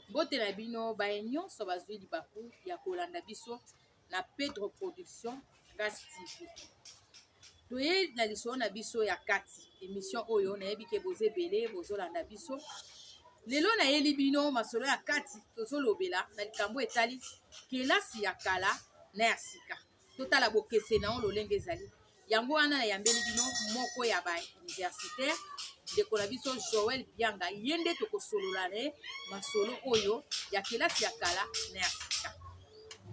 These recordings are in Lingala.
Mbote na bino baye nyonso bazwi libaku ya kolanda biso na Pedro Production Gas TV. Toye na lisolo na biso ya kati emission oyo nayebi ke boza ebele bozolanda biso lelo. Nayeli bino masolo ya kati, tozolobela na likambo etali kelasi ya kala na ya sika. Totala bokeseni yango lolenge ezali. Yango wana nayambeli bino moko ya ba universitaire, ndeko na biso Joel Bianga. Ye nde tokosolola na ye masolo oyo ya kelasi ya kala na ya sika.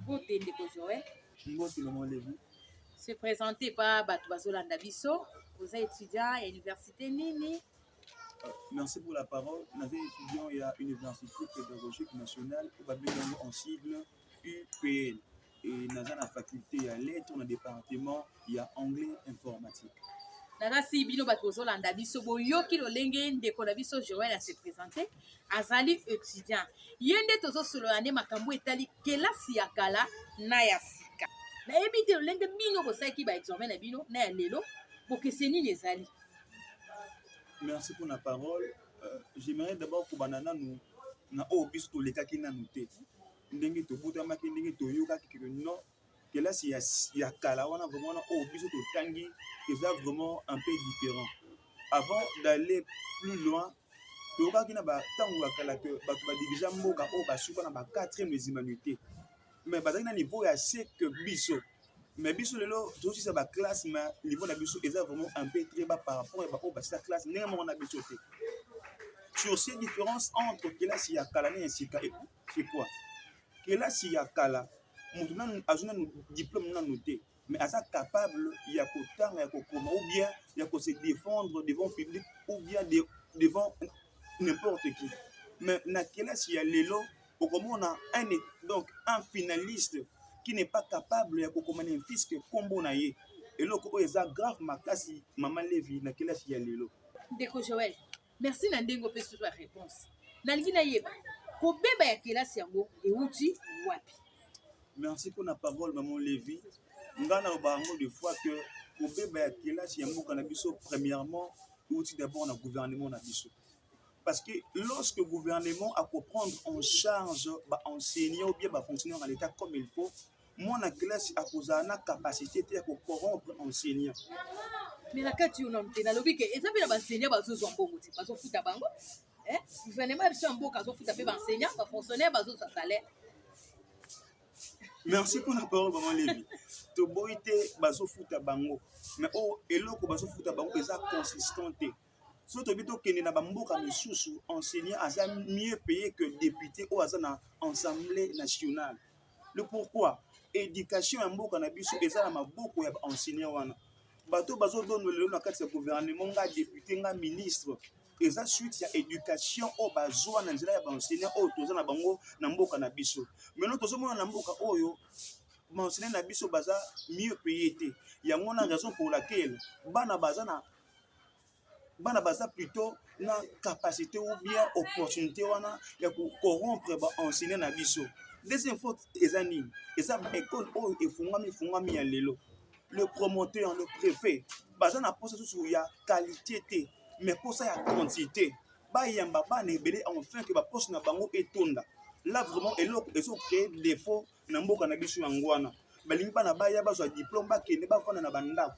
Mbote, ndeko Joel. Mbote, mama Levi. Se présenter pa bato bazolanda biso. Oza étudiant ya université nini? Merci pour la parole. Naza étudiant ya Université pédagogique nationale, oyo babengi yango en sigle UPN, et naza na faculté ya lettres, na département ya anglais informatique. Nakasi bino bato bozolanda biso, boyoki lolenge ndeko na biso Joel ase présenter. Azali étudiant. Ye nde tozosolola nde makambo etali kelasi ya kala na ya sika. Nayebi te lolenge bino bosalaki baexamen na bino na ya lelo, bokese nini ezali? Merci pour la parole. J'aimerais d'abord kobanda nanu na oyo biso tolekaki nanu te, ndenge tobutamaki, ndenge toyokaki ke non, kelasi ya kala wana vraiment wana oyo biso totangi eza vraiment un peu différent. Avant d'aller plus loin, toyokaki na bantango ya kala ke bato badirigea mboka oyo basuka na ba 4e des humanités, mais bazalaki na niveau ya se que biso. Mais biso lelo tozosisa baclasse, mais niveau na biso eza vraiment un peu très bas par rapport ya baoyo basisa classe ndenge moko na biso te. Sur ces différences entre kelasi ya kala na ya sika, c'est quoi? Kelasi ya kala, moto nanu azwi nanu diplôme nanu te, mais aza capable ya kotanga, ya kokoma ou bien ya kose défendre devant public ou bien devant n'importe qui. Mais na kelasi ya lelo, okomona un, donc un finaliste qui n'est pas capable ya kokoma ne fût-ce que nkombo na ye. Eloko oyo eza grave makasi, mama Levi, na kelasi ya lelo. Ndeko Joel, merci na ndenge opesi biso ya réponse. Nalingi nayeba kobeba ya kelasi yango euti wapi? Merci pour la parole, maman Levi. Nga na yango de fois que kobeba ya kelasi ya mboka na biso, premièrement euti d'abord na gouvernement na biso, parce que lorsque le gouvernement a prendre en charge baenseignant ou bien bafonctionnaire à l'État comme il faut, mwana classe akozala na capacité te ya kocorrompre enseignant. Mais na kati oyo nanu te, nalobi ke eza mpe na baenseignant bazozwa mbongo te, bazofuta bango. Gouvernement ya biso ya mboka azofuta mpe baenseignant, bafonctionnaire bazozwa salaire. Merci pour la parole, maman Levi. Toboyi te, bazofuta bango, mais oyo eloko bazofuta bango eza consistant te. So toyebi, tokende na bamboka misusu, enseignant aza mieux payé que député oyo aza na Assemblée nationale. Le pourquoi? Éducation ya mboka na biso eza na maboko ya baenseignant wana. Bato bazodonda lelo na kati ya gouvernement, nga député, nga ministre, eza suite ya éducation oyo bazwa na nzela ya baenseignant oyo toza na bango na mboka na biso. Maintenant tozomona na mboka oyo baenseignant na biso baza mieux payé te. Yango na raison pour laquelle bana baza plutôt na capacité ou bien opportunité wana ya kocorrompre baenseignant na biso. Deuxième faute eza nini? Eza baekole oyo efungwami efungwami ya lelo. Le promoteur, le préfet baza na posa susu ya qualité te, mais posa ya quantité, bayamba bana ebele enfin ke baposte na bango etonda. Là vraiment eloko ezocréer défaut na mboka na biso yango wana. Balingi bana baya, bazwa diplôme, bakende bavanda na bandako,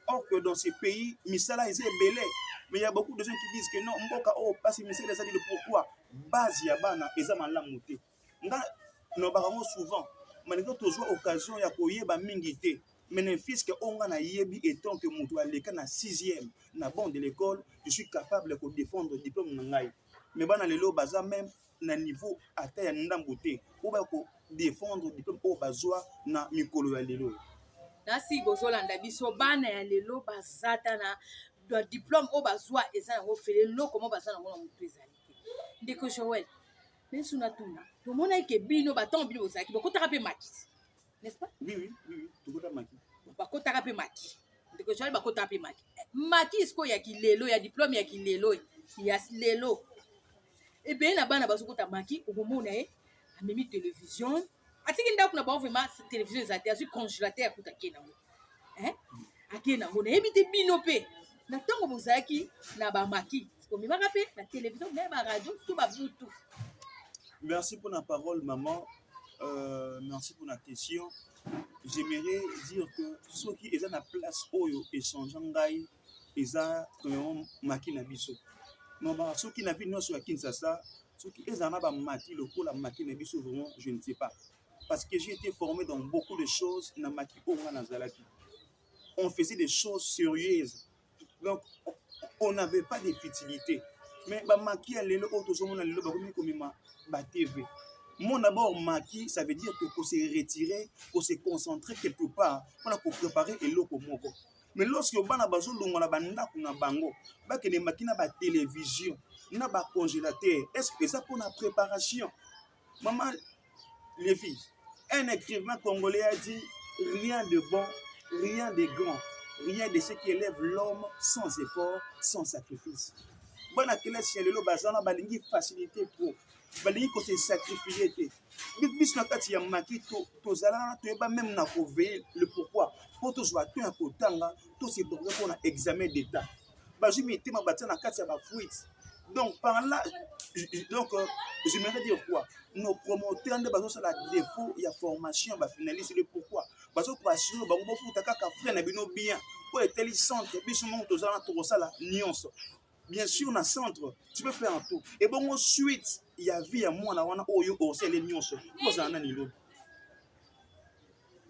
or que dans ces pays misala eza ebele. Mais il y a beaucoup de gens qui disent que non, mboka oyo pasi, misala ezali. Le pourquoi? Base ya bana eza malamu te. Nga nalobaka yango souvent, malgré tozwa occasion ya koyeba mingi te, mais ne fût-ce que oyo nga nayebi, étant que moto aleka na sixième na banc de l'école, je suis capable ya kodéfendre diplôme na ngai. Mais bana lelo baza même na niveau ata ya ndambo te oyo baya kodéfendre diplôme oyo bazwa na mikolo ya lelo. Nasi bozolanda biso, bana ya lelo baza ta na diplôme oyo bazwa eza yango fele, eloko mo baza nango na motu ezali te. Ndeko Joel, biso natuna, tomonaki ke bino batango bino bozalaki, bokotaka mpe maki, n'est-ce pas? Oui, tokota maki. Bakotaka mpe maki. Ndeko Joel, bakotaka mpe maki. Maki sikoyo ya kilelo, ya diplôme ya kilelo ya lelo, ebele na bana bazokota maki, okomona ye amemi télévision, atiki ndako na bango, vraiment télévision eza te, azwi congélateur akuta, ake nango, ake nango. Nayebi te, bino mpe na ntango bozalaki na bamaki, komemaka mpe na télévision na baradio to babluetooth? Merci pour la parole, maman. Merci pour la question. J'aimerais dire que soki eza na place oyo échange ngai, eza vraiment maquis na biso. Non, soki na ville nyonso ya Kinshasa, soki eza na bamaquis lokola maquis na biso, vraiment, je ne sais pas. Parce que j'ai été formé dans beaucoup de choses na maquis oyo nga nazalaki. On faisait des choses sérieuses. Donc, on n'avait pas de futilité. Mais bamaquis ya lelo oyo tozomona lelo, bakomi komema ba TV. Moi d'abord, maquis, ça veut dire que ko se retirer, ko se concentrer quelque part mpona kopréparer eloko moko. Mais lorsque bana bazolongwa na bandako na bango, bakende maquis na batélévision, na bacongélateur, est ce que eza mpona préparation? Maman Lévi, un écrivain congolais a dit: «Rien de bon, rien de grand, rien de ce qui élève l'homme sans effort, sans sacrifice.» Bana kelasi ya lelo baza wana, balingi facilité trop, balingi kose sacrifier te. Biso na kati ya maquis, tozala wana, toyeba même na koveiller. Le pourquoi? Mpo tozwa to ya kotanga, tose préparer mpona examen d'état. Bazwi mitema, batia na kati ya bafuite. Donc par là, donc j'aimerais dire quoi? Nos promoteurs nde bazosala défaut ya formation ya bafinaliste. Le pourquoi? Bazokoassure bango: bofuta kaka frais na bino bien, oyo etali centre, biso moko tozala na tokosala nyonso. Bien sûr, na centre tu peux faire un tout. Ebongo suite ya vie ya mwana wana oyo osele nyonso, ozala nani lobi?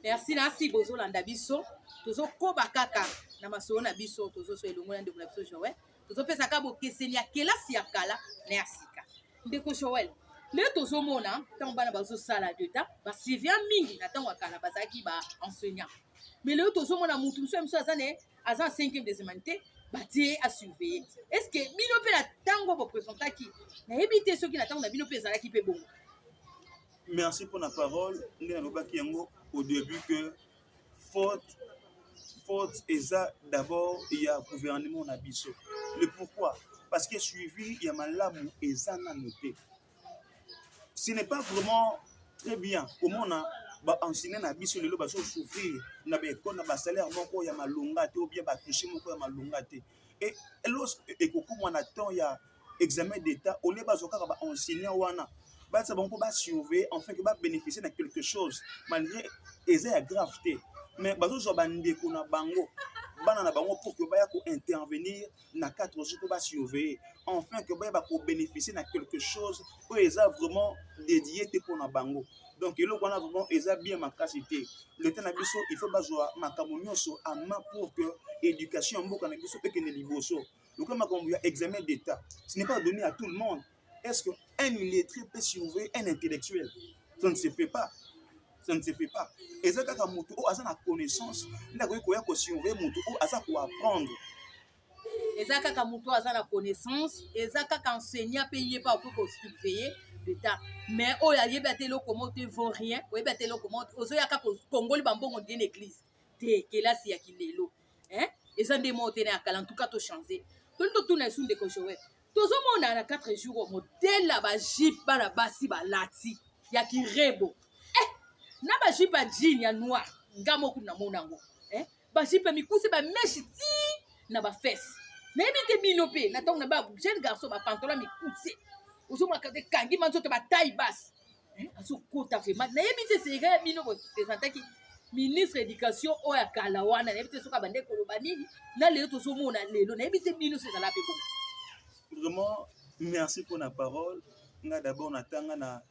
Merci. Nasi bozolanda biso, tozokoba kaka na masolo na biso, tozoso elongo na ndeko na biso Joel. Tozopesaka bokeseni ya kelasi ya kala na ya sika. Ndeko Joel, lelo tozomona ntango bana bazosala d'état, basurveillant mingi na ntango ya kala bazalaki baenseignant, mais lelo tozomona mutu mosusu ya mosusu aza ne aza na cinquième des humanités, batie asurveille. Est ce que bino mpe na ntango boprésentaki, nayebi te soki na ntango na bino mpe ezalaki mpe bongo? Merci pour la parole. Nde nalobaki yango au début que faute eza d'abord ya gouvernement na biso. Le pourquoi? Parce que suivi ya malamu eza nano te. Ce n'est pas vraiment très bien komona baenseignant na biso lelo bazosouffrir na baekole, na basalaire moko ya malonga te, ou bien batouche moko ya malonga te. Et lorsque ekokóma na temps ya examen d'état, olie bazwa kaka baenseignant wana, batia bango mpo basurveiller, enfin ke babénéficie na quelque chose, malgré eza ya grave te. Mais bazozwa bandeko na bango, bana na bango, pour que baya kointervenir na 4 jours mpo basurveiller, enfin ke bayeba kobénéficie na quelque chose oyo eza vraiment dédié te mpona bango. Donc eloko wana vraiment eza bien makasi te. Leta na biso, il faut bazwa makambo nyonso en main pour que éducation ya mboka na biso ekende liboso. Lokola makambo ya examen d'état, ce n'est pas donné à tout le monde. Est-ce que un illettré peut surveiller un intellectuel? Ça ne se fait pas, ça ne se fait pas. Eza kaka moto oyo aza na connaissance nde akoki koya kosurveiller moto oyo aza koapprendre. Eza kaka moto oyo aza na connaissance, eza kaka enseignant mpe ye mpe akoki kosurveiller l'état. Mais oyo ayebi ate eloko moko te, vaut rien. Oyebi ate eloko moko te, ozoya kaka kongoli bambongo ndie na église te. Kelasi ya kilelo eza nde moko te na ya kala. Ntuka tochange, toli totuna esu. Ndeko Joel, tozomona na 4 jours modèle ya bajupe bana basi balati ya kirebo, na bajupe ya jean ya noir. Nga moko namona yango, bajupe mikuse, bamèches ti na bafesses. Nayebi te bino mpe na ntango na ba jeune garçon, bapantalon mikuse, ozomona ekangi ma nzoto, bataille basse, azokota. Vraiment, nayebi te seka ya bino bopresentaki ministre éducation oyo ya kala wana, nayebi te soki abande koloba nini na lelo tozomona lelo. Nayebi te bino so ezala mpe bongo? Vraiment, merci pour la parole. Nga d'abord natanga na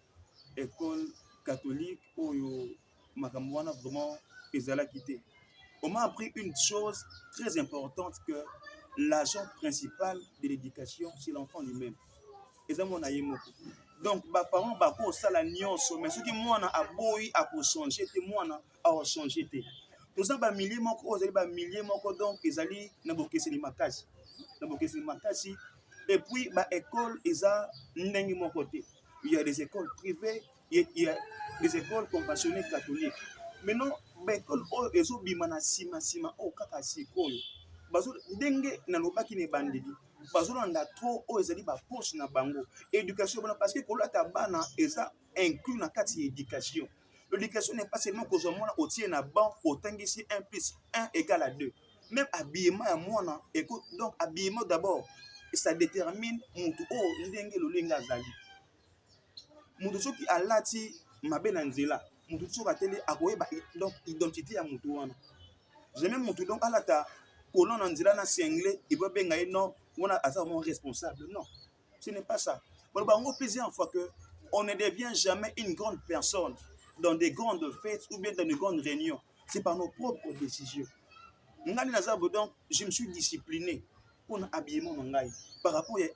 école catholique oyo makambo wana vraiment ezalaki te. On m'a appris une chose très importante, que l'agent principal de l'éducation, c'est l'enfant lui-même. Eza mwana ye moko. Donc baparent bakosala nyonso, mais soki mwana aboyi, akochange te, mwana akochange te. Toza bamilie moko oyo ezali bamilie moko, donc ezali na bokeseni makasi, na bokeseni makasi. Et puis baécole eza ndenge moko te. Il y a des écoles privées, il y a des écoles conventionnées catholiques. Maintenant, baécole oyo ezobima na nsima nsima oyo kaka sikoyo, ndenge nalobaki na ebandeli, bazolanda trop oyo ezali bapoche na bango. Éducation bana, parce que kolata bana eza inclus na kati ya éducation. L'éducation n'est pas seulement kozwa mwana, otie na banc, otangisi 1 plus 1 égale à 2. Même habillement ya mwana, donc habillement d'abord, ça détermine motu oyo ndenge lolenge azali. Moto soki alati mabe na nzela, moto soki ateli akoyeba donc identité ya moto wana. Jamais moto donc alata collant na nzela na singlet ebabenga ye non, wana aza vraiment responsable. Non, ce n'est pas ça. Baloba yango plusieurs fois que on ne devient jamais une grande personne dans des grandes fêtes ou bien dans de grandes réunions. C'est par nos propres décisions. Ngai naza bo, donc je me suis discipliné mpona habillement na ngai par rapport ya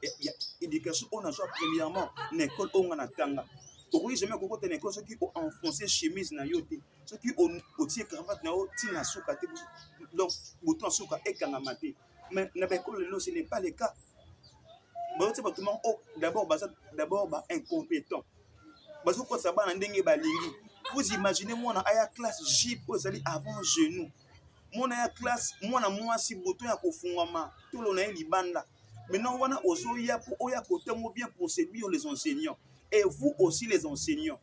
éducation oyo nazwa premièrement na école oyo nga na tanga. Okoki jamais kokota na école soki oenfonce chemise na yo te, soki otie cravate na yo ntina suka te, donc bouton ya suka ekangama te. Mais na baekole lelo, ce n'est pas le cas. Bazotia bato moko d'abord baza d'abord ba incompétent, bazokotisa bana ndenge balingi. Vous imaginez, mwana aya classe, jupe oyo ezali avant genou, mwana ya classe, mwana mwasi, bouton ya kofungwama, tolo na ye libanda. Maintenant wana ozoya mpo oya kotango bien pour séduire les enseignants. Et vous aussi, les enseignants,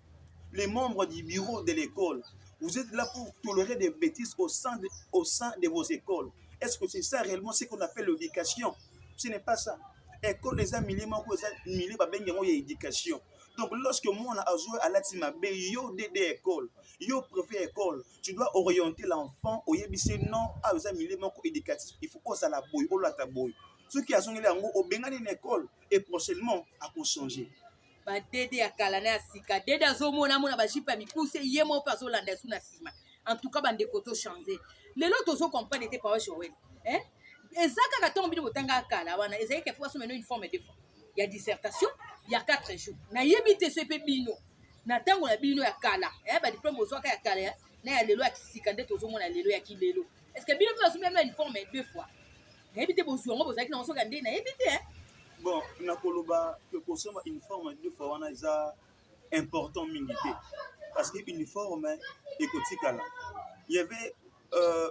les membres du bureau de l'école, vous êtes là pour tolérer des bêtises au sein de vos écoles. Est-ce que c'est ça réellement ce qu'on appelle l'éducation? Ce n'est pas ça. École eza milieu moko, eza milieu babengi yango ya éducation. Donc lorsque mwana azwi alati mabe, yo DD école, yo préfet école, tu dois orienter l'enfant, oyebisi: non, awa eza milieu moko éducatif, il faut ozala boye, olata boye. Soki azongeli yango, obengani na école et prochainement akochanger. Ba DD ya kala na ya sika, DD azomona mona bajupe ya mikuse, ye moko mpe azolanda esu na nsima. En tout cas, bandeko, tochange. Lelo tozocomprendre te, papa Joel, hein? Eza kaka ntongo bino botanga kala wana, ezalaki faut basomba uniforme deux fois, ya dissertation ya 4 jours. Nayebi te so mpe bino na ntango na bino ya kala, badiplôme bozwaka ya kala na ya lelo ya kisika nde tozomona lelo ya kilelo, est ce que bino mpe basombi bino uniforme deux fois? Nayebi te, bozwi yango, bozalaki nango soki nde, nayebi te. Bon, nakoloba ke kosomba uniforme deux fois wana eza important mingi te, parce que uniforme ekotikala. Il y avait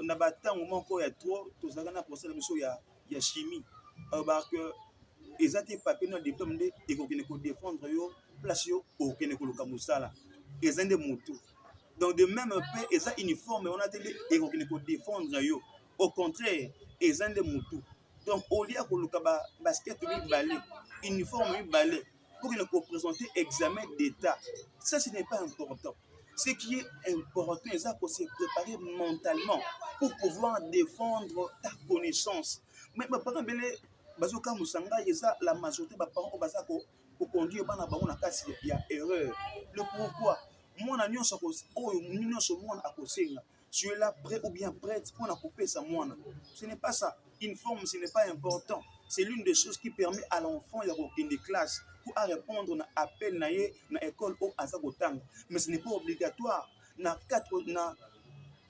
na batango moko ya trop, tozalaka na professeur na biso ya chimie, alobaka ke eza te papier na diplôme nde ekokende kodéfendre yo place yo okokende koluka mosala, eza nde motu. Donc de même mpe eza uniforme wana te nde ekokende kodéfendre yo, au contraire, eza nde motu. Donc olia koluka basket mibale, uniforme mibale pour okende koprésenter examen d'état, ça, ce n'est pas important. Ce qui est important, eza se préparer mentalement pour pouvoir défendre ta connaissance. Mais baparent ebele bazokamwisa ngai, eza la majorité baparent oyo baza koconduire bana bango na kati ya erreur. Le pourquoi, mwana nyonso oyo nyonso mwana akosenga, tu es là prêt ou bien prête mpona kopesa mwana. Ce n'est pas ça. Uniforme, ce n'est pas important. C'est l'une des choses qui permet à l'enfant ya kokende classe pour à répondre na appel na ye na école oyo aza kotanga, mais ce n'est pas obligatoire. Na quatre na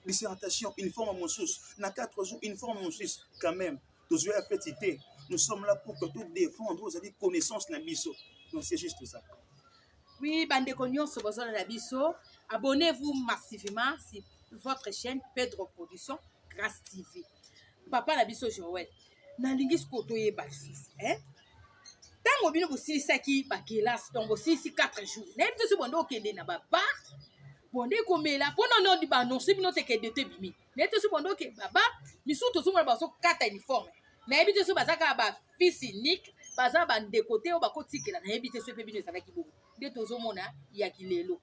dissertation, uniforme mosusu, na 4 jours, uniforme mosusu. Quand même, tozwi ya feti te. Nous sommes là pour que to défendre ozali connaissance na biso. Donc c'est juste ça. Oui, bandeko nyonso bozala na biso, abonnez-vous massivement sur votre chaîne Pedro Production Grâce TV. Papa na biso Joel, nalingi sikoyo toyeba lisusu ntango bino bosilisaki bakelasi, donc bosilisi 4 jours, nayebi te so bonde okende na babar, bonde komela mpona noni baannonce bino te kende te bimi. Nayebi te so bonde okende babar misusu, tozomona bazokata uniforme. Nayebi te so baza kaka bafils unique, baza bandeko te oyo bakotikela. Nayebi te so mpe bino ezalaki bongo nde tozomona ya kilelo.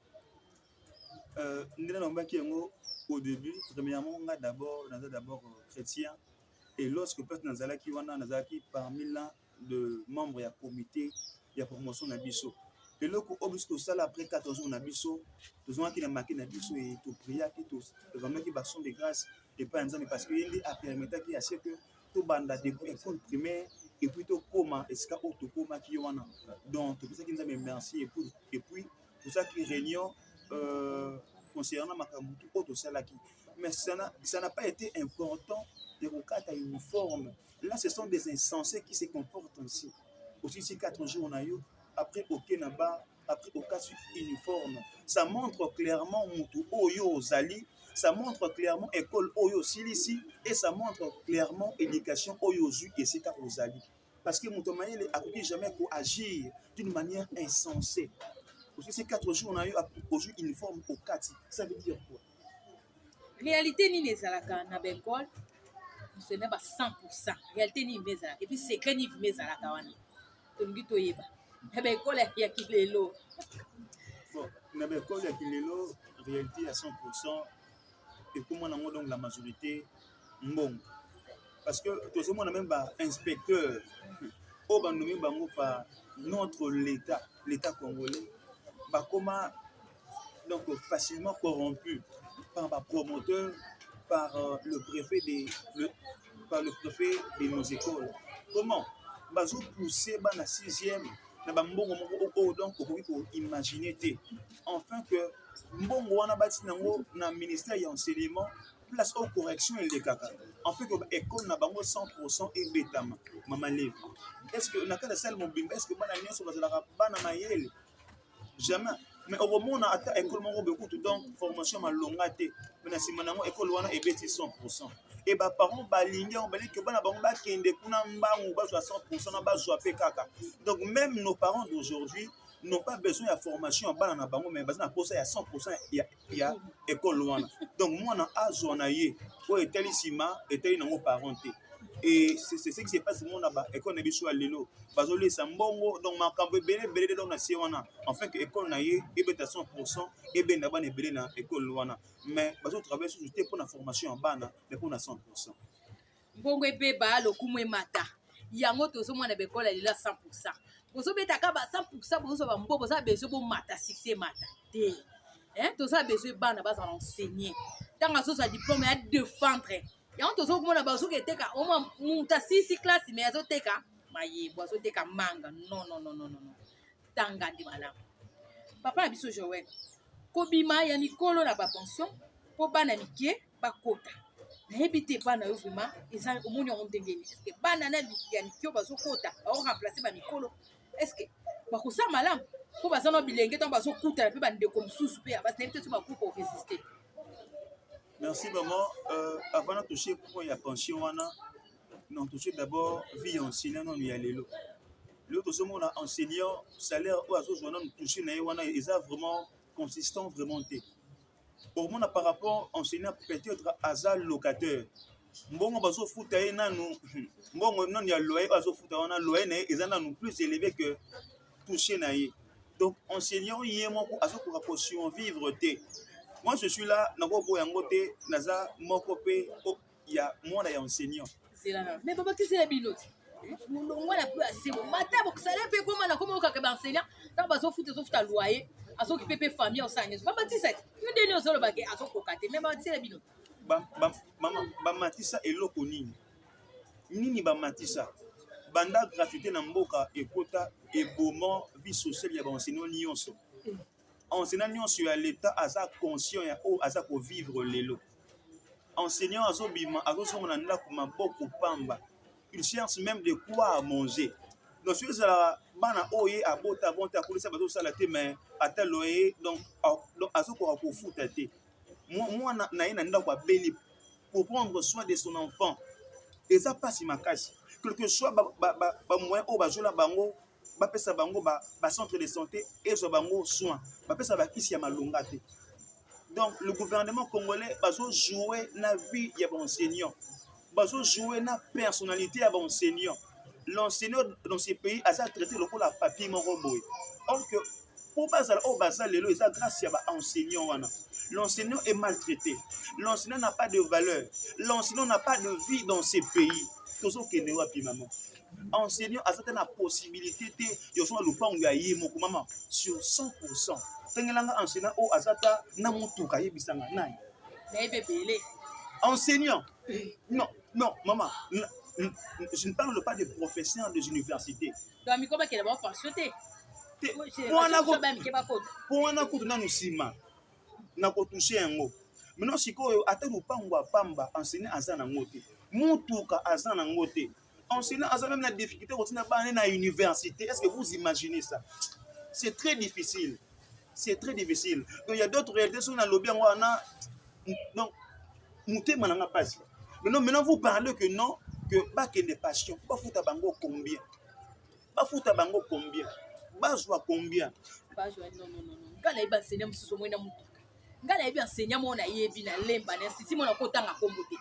Ndenge nalobaki yango au début, premièrement nga d'abord naza d'abord chrétien. Et lorsque peut-être nazalaki wana, nazalaki parmi l'un de membre ya comité ya promotion na biso. Eloko oyo biso tosala après 4 jours na biso, tozongaki na make na biso e topriaki, tozwamaki baaction de grâce epai ya Nzambe, parce que ye nde apermettaki ya ce que tobanda depuis école primaire et puis tokóma esika oyo tokómaki wana. Donc topesaki Nzambe merci et puis tosalaki réunion concernant makambo oyo tosalaki. Mais ça n'a pas été important de kokata uniforme. Là, ce sont des insensés qui se comportent ainsi. Aussi 4 jours na yo, après oke na bar, après okati uniforme, ça montre clairement motu oyo ozali, ça montre clairement école oyo osilisi et ça montre clairement éducation oyo ozwi esika ozali, parce que moto mayele akoki jamais koagir d'une manière insensée. Osilisi 4 jours na yo, ozwi uniforme, okati, ça veut dire quoi? Réalité nini ezalaka na baekole nsene ba 100? Réalité nini mpe ezalaka? Et puis secret nini mpe ezalaka wana? Tolingi toyeba na baekole ya kilelo. Na baekole ya kilelo, réalité ya 100 ekóma nango. Donc la majorité mbongo, parce que tozomona même bainspecteur oyo banomi bango par notre l'état, l'état congolais, bakóma donc facilement corrompu par bapromoteur, par le préfet de le, par le préfet de nos écoles. Comment bazopousse bana 6e na bambongo moko oyo donc okoki koimagine te? Enfin que mbongo wana batina yango na ministère ya enseignement, place oyo correction elekaka, enfin que école na bango 100 ebetama. Mama Levi, est ce que na kati ya salle mobimba, est ce que bana nyonso bazalaka bana mayele? Jamais. Mais okomona ata école moko boye kutu donc formation malonga te, mais na nsima nango école wana ebeti 100. E baparent balingi yango, balingi bana bango bakende kuna mbangu, bazwa 100 na bazwa mpe kaka. Donc même nos parents d'aujourd'hui n'ont pas besoin ya formation ya bana na bango, mais baza na posa ya 100 ya école wana. Donc mwana azwa na ye, oyo etali nsima etali nango parent te. Et c'est ce qui se passe. Mona baekole na biso ya lelo, bazolesa mbongo, donc makambo ebele ebele. Donc na se wana, enfin que école na ye ebeta 100, ebenda bana ebele na école wana, mais bazotravaille susu te mpona formation ya bana, mais mpona 100. Mbongo ebeba, lokumu emata. Yango tozomona baekole ya lelo ya 100, bozobetaka ba 100, bozozwa bambo, boza besoin bomata, succès emata te. Toza besoin bana bazala enseigné. Ntango azozwa diplôme ya défendre yango, tozokomona bazoki eteka oma moto asisi classe, mais azoteka mayebo, azoteka manga. Non, non, non, non, non, tanga nde malamu. Papa na biso Joel, kobima ya mikolo na bapension mpo bana mike bakota, nayebi te bana yo vraiment eza omoni yango ndenge nini? Est-ce bana na ya mike oyo bazokota baoremplace bamikolo, est-ce bakosala malamu? Mpo baza na bilenge, ntango bazokutana mpe bandeko mosusu mpe ya basi, nayebi te so bakoki koresiste. Merci maman. Avant de toucher point ya pension wana, non, toucher d'abord vie ya enseignant nanu ya lelo. Lelo tozomona enseignant, salaire oyo azozwa nanu, touche na ye wana eza vraiment consistant vraiment te. Omona par rapport enseignant peut-être aza locataire, mbongo bazofuta ye nanu, mbongo nanu ya loyer oyo azofuta wana, loyer na ye eza nanu plus élevé que touche na ye. Donc enseignant ye moko azokoka kosurvivre te. Moi je suis là, nakoboya yango te, naza moko mpe ya mwana ya enseignant. Mais babakisela bino te, molongwa na mpe asebo mata bokosala mpe koma na koma okaka baenseignant, ntango bazofuta, azofuta loyer, azokipe mpe famille, osala nyonso. Bamatisa te, yo ndeni ozolobake azokoka te, mais bamatisela bino. Mama, bamatisa eloko nini? Nini bamatisa? Banda gratuité na mboka ekota, eboma vie sociale ya baenseignant nyonso. Enseignant nyonso ya leta aza conscient ya oyo aza kovivre lelo. Enseignant azobima, azozonga na ndako maboko pamba, il cherche même de quoi manger. Donc soki ezalaka bana oyo ye abota avant te, akolisa, bazosala te, mais ata loyer donc azokoka kofuta te. Mwana na ye na ndako abeli, pour prendre soin de son enfant eza mpasi makasi. Quel que soit bamoyen oyo bazwela bango, bapesa bango bacentre de santé ezwa bango soin, bapesa bakisi ya malonga te. Donc le gouvernement congolais bazojouer na vie ya baenseignant, bazojouer na personnalité ya baenseignant. L'enseignant dans ce pays aza traité lokola papier moko boye, or que mpo bazala oyo baza lelo eza grâce ya baenseignant wana. L'enseignant est maltraité, l'enseignant n'a pas de valeur, l'enseignant n'a pas de vie dans ce pays. Tozokende wapi, mama? Enseignant aza te na possibilité te yozonga lopango ya ye moko. Mama, sur 100, tangelanga enseignant oyo aza ta na motuka, ayebisanga nani? Nayebi ebele. Enseignant, non, non, maman, je ne parle pas de professeurs des universités. Donc miko bakende bango pension te? Mpo wana kutu nanu nsima nakotouche yango. Maintenant sikoyo, ata lopango ya pamba enseignant aza nango te, motuka aza nango te. Enseignant aza même na difficulté kotina bana na université. Est ce que vous imaginez ça? C'est très difficile, c'est très difficile. Donc il y a d'autres réalités, soki nalobi yango wana, donc motema nanga mpasi. Maintenant vous parlez que non, que bakende pension, bafuta bango combien? Bafuta bango combien? Bazwa combien? Bazwa, non, non, non, non. Ngai nayebi enseignant mosusu omoi na motuka. Ngai nayebi enseignant moko, nayebi na Lemba na institut moko, nakotanga kombo te,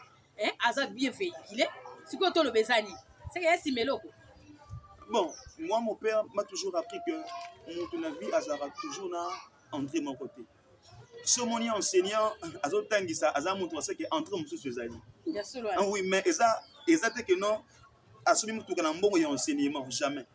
aza bien véhiculé. Sikoyo toloba eza nini? Seke ya nsima eloko. Bon, moi, mon père m'a toujours appris que moto na vie azalaka toujours na Entrée moko te. So omoni enseignant azotangisa, aza moto aseke entrée mosusu ezali. Ah oui, mais eza te que non, asomi motuka na mbongo ya enseignement. Jamais,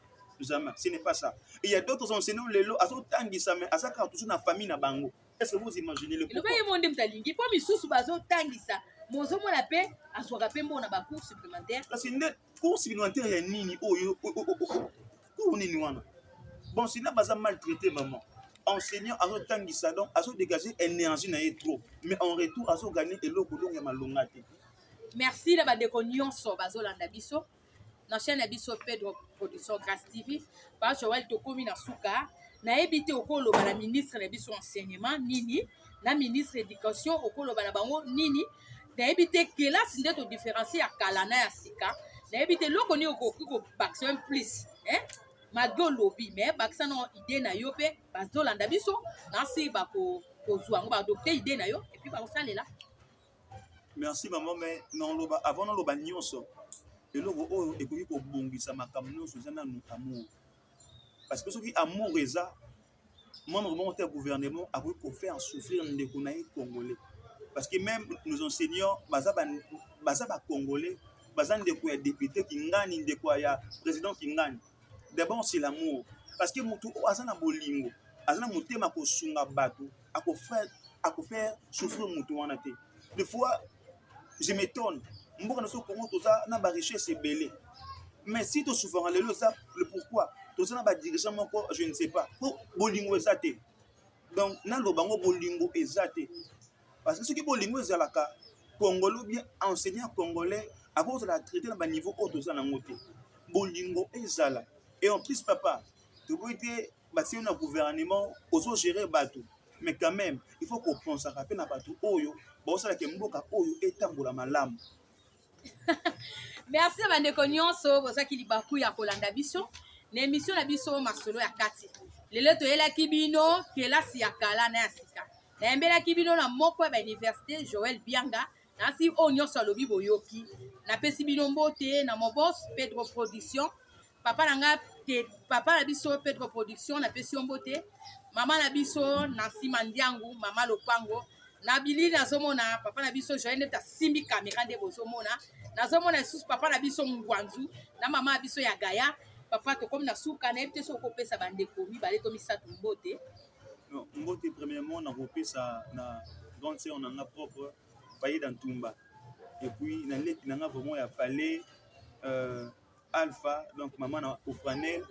jamais, ce n'est pas ça. Et il y a d'autres enseignants lelo azotangisa, mais aza kaka toujours na famille na bango. Est-ce que vous imaginez le pourquoi? Ye mo nde moto alingi, mpo misusu bazotangisa, mozomona mpe azwaka mpe mbongo na bacours supplémentaire. Kasi nde cours supplémentaire ya nini oyo? Cours nini wana? Bon, sina baza maltraité, maman. Enseignant azotangisa, donc azodégage énergie na ye trop, mais en retour azogagner eloko donc ya malonga te. Merci na bandeko nyonso bazolanda biso na chaîne na biso Pedro Production Grâce TV. Pa Joel, tokómi na suka. Nayebi te okoloba na ministre na biso enseignement nini, na ministre éducation okoloba na bango nini. Nayebi te kelasi nde todifférencie ya kala na ya sika. Nayebi te eloko nini okoki kobakisa un plus, hein? Malgré olobi, mais bakisa na idée na yo mpe bazolanda biso nasi bakozwa yango, baadopte idée na yo et puis bakosalela. Merci maman, mais naloba, avant naloba nyonso, eloko oyo ekoki kobongisa makambo nyonso eza nanu amour, parce que soki amour eza, membre moko te ya gouvernement akoki kofaire souffrir ndeko na ye congolais, parce que même nos enseignants baza bacongolais, baza ndeko ya député Kingani, ndeko ya président Kingani. D'abord c'est l'amour, parce que motu oyo aza na bolingo, aza na motema kosunga bato, akofaire souffrir motu wana te. Des fois je m'étonne, mboka na biso Congo, toza na barichesse ebele, mais si tosouffraka lelo, eza le pourquoi toza na badirigeant moko, je ne sais pas, po bolingo eza te. Donc naloba yango, bolingo eza te, parce que soki bolingo ezalaka, congolais ou bien enseignant congolais akozala traité na baniveau oyo toza nango te. Bolingo ezala. Et en plus, papa, toboyi te, batie na gouvernement, ozogérer bato, mais quand même il faut kopensaka mpe na bato oyo baosalaka mboka oyo etambola malamu. Merci na bandeko nyonso bozwaki libaku ya kolanda biso na émission na biso Masolo ya Kati. Lelo toyelaki bino kelasi ya kala na ya sika. Nayembelaki bino na moko ya bauniversité, Joel Bianga. Nasi oyo nyonso alobi boyoki. Napesi bino mbote na mobos Pedro Production, papa na nga te, papa na biso Pedro Production, napesi yo mbote. Mama na biso na nsima ndiangu, mama lopango na bilili, nazomona papa na biso Joel nde tasimbi kamera nde bozomona. Nazomona lisusu papa na biso Ngwanzu na mama na biso ya Gaya. Papa, tokomi na suka. Nayebi te soki okopesa bandeko mibale to misato mbote. Mbote premièrement nakopesa na grande sœur na nga propre, Fayida Ntumba, et puis na leki na nga vraiment ya palais, Alpha, donc mama na Ofranel,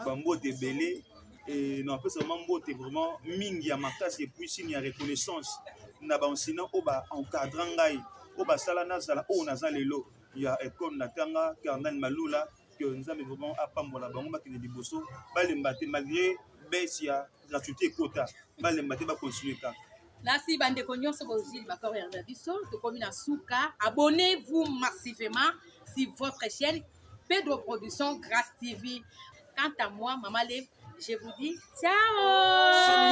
bambote ebele. Et napesa vraiment mbote vraiment mingi ya makasi, et puis signe ya reconnaissance na baenseignant oyo baencadra ngai, oyo basala nazala oyo naza lelo, ya école natanga, Cardinal Malula. Que Nzambe vraiment apambola bango, bakende liboso, balemba te. Malgré baisse ya gratuité ekota, balemba te, bacontinue kaka. Nasi bandeko nyonso bozwi bakor ya biso, tokomi na suka. Abonnez-vous massivement sur votre chaîne Pedro Production Grâce TV. Quant à moi, Mama Lev, je vous dis ciao.